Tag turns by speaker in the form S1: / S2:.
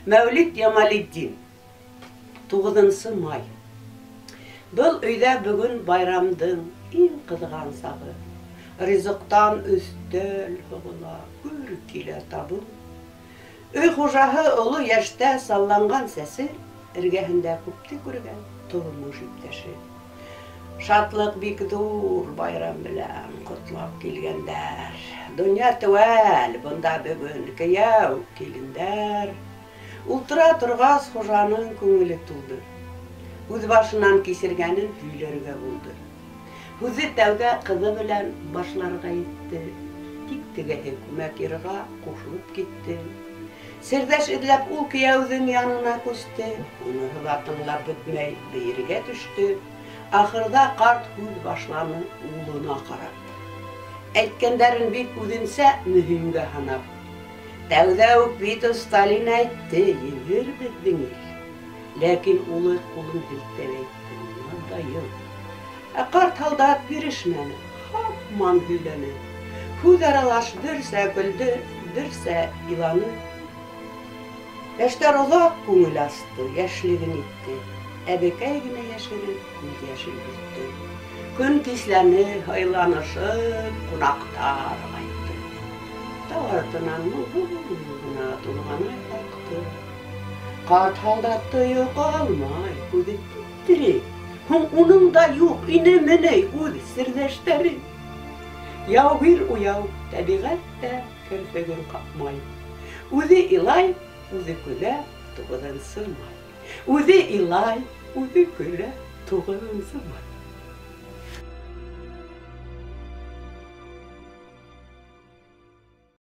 S1: Мәүлит Ямалетдин. 9 май. Был өйҙә бөгөн байрамдың иң ҡыҙған сағы. Ризыҡтан өҫтәл һоғола, гөр килә табын. Өй хужаһы оло йәштә, салланған сәсе, эргәһендә күпте күргән тормош иптәше. Шатлыҡ бик ҙур, байрам белән ҡотлап килгәндәр. Донъя теүәл, бында бөгөн кейәү, килендәр. Ултыра торғас, хужаның күңеле тулды. Үҙ башынан кисергәнен һөйләргә булды. Һүҙҙе тәүҙә ҡыҙы белән башларға итте. Тик тегеһе күмәк йырға ҡушылып китте. Серҙәш эҙләп ул кейәүҙең янына күсте. Уныһы ла тыңлап бөтмәй бейергә төштө. Ахырҙа ҡарт һүҙ башланы улына ҡарап. Әйткәндәрен бик үҙенсә мөһимгә һанап. Тәүҙә үк бит Сталин әйтте, еңер беҙҙең ил. Ләкин улы ҡулын һелтәп әйтте, надоел. Ә ҡарт һалдат бирешмәне, һаман һөйләне. Һүҙ аралаш берсә көлдө, берсә иланы. Йәштәр оҙаҡ күңел асты, йәшлеген итте. Әбекәй генә йәшереп күҙ йәшен һөрттө. Көн кисләне, һыйланышып, ҡунаҡтар ҡайтты. Тау артынан моңһоу ғына тулған ай ҡалҡты. Ҡарт һалдатты йоҡо алмай, күҙе тип-тере. Һуң уның да юҡ инеме ни үҙ серҙәштәре? Яугир уяу, тәбиғәт тә керфеген ҡаҡмай. Үҙе илай, үҙе көлә, 9 май. Үҙе илай, үҙе көлә, 9 май.